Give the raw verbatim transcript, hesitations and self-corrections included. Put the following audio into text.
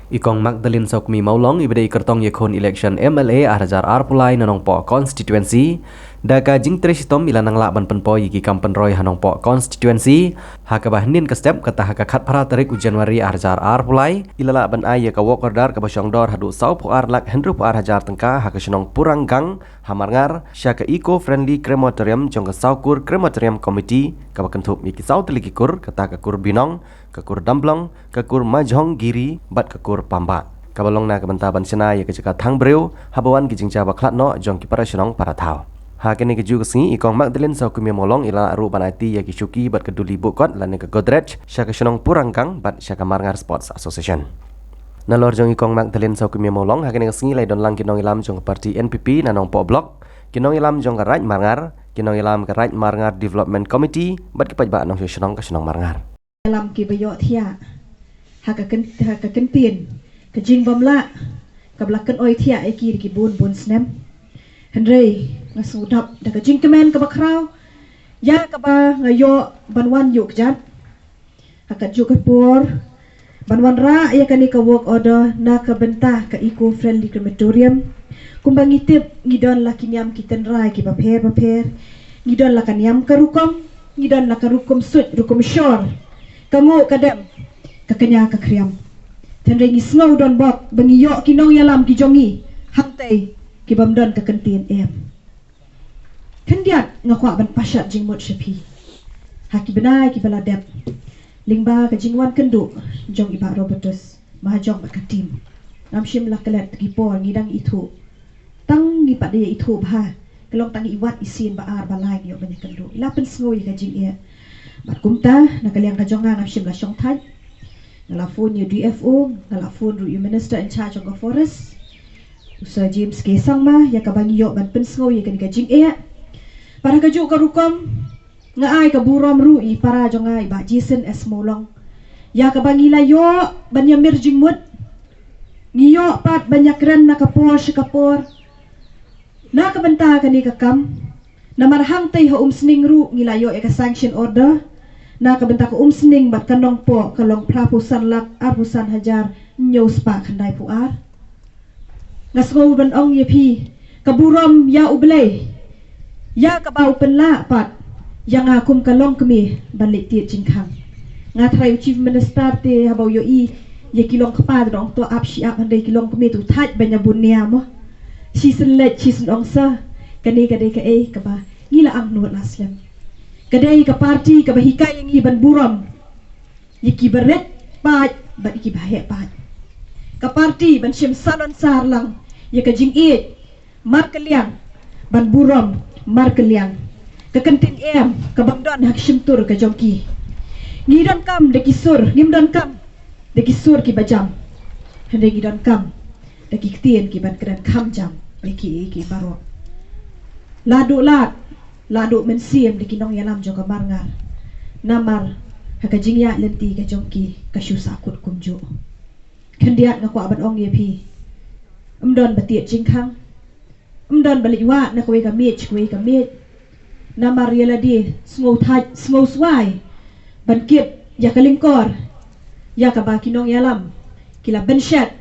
I Kong Magdalene Sawkmie Mawlong, iba dei i kyrtong ïakhun election M L A ar hajar arphew lai na Nongpoh constituency, da ka jingtrei shitom i la nang lah ban pynpoi ïa ki kam pynroi ha Nongpoh constituency. Ha kaba hynnin ka step, kata ha ka khatphra tarik u January ar hajar arphew lai, i la lah ban ai ïa ka work order kaba shongdor haduh sawphew ar lak hynriewphew ar hajar tyngka ha ka shnong Puranggang ha Marngar sha ka Eco Friendly Crematorium jong ka Sawkur Crematorium Committee, kaba kynthup ïa ki saw tylli ki kur, kata ka kur Binong, ka kur Damblong, ka kur Majhong Giri bad ka kur Pamba, kaba long na ka bynta ban shna ïa ka jaka thang briew haba wan ki jingjia ba khlad noh jong ki para shnong para thaw. Ha kane kajuh ka sngi, i Kong Magdalene Sawkmie Mawlong i la lah ruh ban aiti ïa ki shuki bad ka duli buh kot lane ka Godrej sha ka shnong Puranggang bad sha ka Marngar Sports Association. Nalor jong i Kong Magdalene Sawkmie Mawlong, ha kane ka sngi la ïadon lang ki nongïalam jong ka party N P P na Nongpoh Block, ki nongïalam jong ka Raid Marngar, ki nongïalam ka Raid Marngar Development Committee bad ki paidbah nongshong shnong ka shnong Marngar. Ïalam kiba ïohthiah ha ka kyn-, ha ka kyntien ka jingbymlah kaba la kynoi thiah ïa ki da ki bun bun snem. Hynrei nga sngewdap da ka jingkmen kaba khraw ïa kaba nga ïoh ban wan ïuh kjat ha kajuh ka por ban wanrah ïa kane ka work order na ka bynta ka Eco Friendly Crematorium. Kumba ngi tip, ngi don la ki niam ki tynrai kiba pher ba pher, ngi don la ka niam ka rukom, ngi don la ka rukom suit rukom shor, ka nguh ka dem, ka kñia ka khriam. Hynrei ngi sngew donbok ba ngi ïoh ki nongïalam ki jong ngi hangtei ki bym don ka kyntien em. Khyndiat nga kwah ban pashat jingmut sha phi ha ki bnai kiba la dep lyngba ka jingwan kynduh jong i Bah Robertus Mahajong bad ka team. Ngam shym la klet ki por ngi dang ithuh, tang ngi pat da ithuh bha, ka long tang i wat i sien ba ar ba lai ngi ïoh ban ïakynduh. I la pynsngew ïa ka jingeh. Bad kumta na ka liang ka jong nga ngam shym la shongthait. Nga la phone ïa u D F O, nga la phone ruh ïa u Minister in charge jong ka Forest, u Sir James K Sangma, ïa kaba ngi ïoh ban pynsngew ïa kane ka jingeh. Bad ha kajuh ka rukom nga ai ka burom ruh ïa i para jong nga i Bah Jason S Mawlong, ïa kaba ngi la ïoh ban ïamir jingmut, ngi ïoh pat ban ïakren na ka por sha ka por na ka bynta kane ka kam. Namar hangtei ha Umsning ruh ngi la ïoh ïa ka sanction order na ka bynta ka Umsning bad ka Nongpoh, ka long phraphew san lak arphew san hajar hynñiew spah khyndaiphew ar. Nga sngew ban ong ïa phi, ka burom ïa U Blei ïa kaba u pynlah pat ïa nga kum ka longkmie ban leit tied jingkhang. Nga tharai u Chief Minister te haba u ïohi ïa ki longkpa te da ong to ap shi ap, hynrei ki longkmie te u thait ban ïa bun nia mo. Shisien leit shisien ong sa, kane ka dei kaei kaba ngi la angnud la slem. Ka dei ka party kaba hikai ïa ngi ban burom ïa kiba rit paid bad ïa kiba heh paid. Ka party ban shim salonsar lang ïa ka jingïeit markylliang, ban burom markylliang, ka kyntien em ka bym don ha ka shyntur ka jong ki. Ngi donkam da ki sur, ngim donkam da ki sur kiba jam, hynrei ngi donkam da ki ktien kiban kren kham jam ïa ki, ïa ki baroh. La duh lad, la duh mynsiem da ki nongïalam jong ka Marngar. Namar ha ka jingïaid lynti ka jong ki ka shu sahkut kumjuh. Khyndiat nga kwah ban ong ïa phi, ym don ba tied jingkhang, ym don ba leit wah na kawei ka miej sha kawei ka miej. Namar ïa lade sngew thait sngew swai ban kit ïa ka lyngkor ïa kaba ki nongïalam ki la bynshet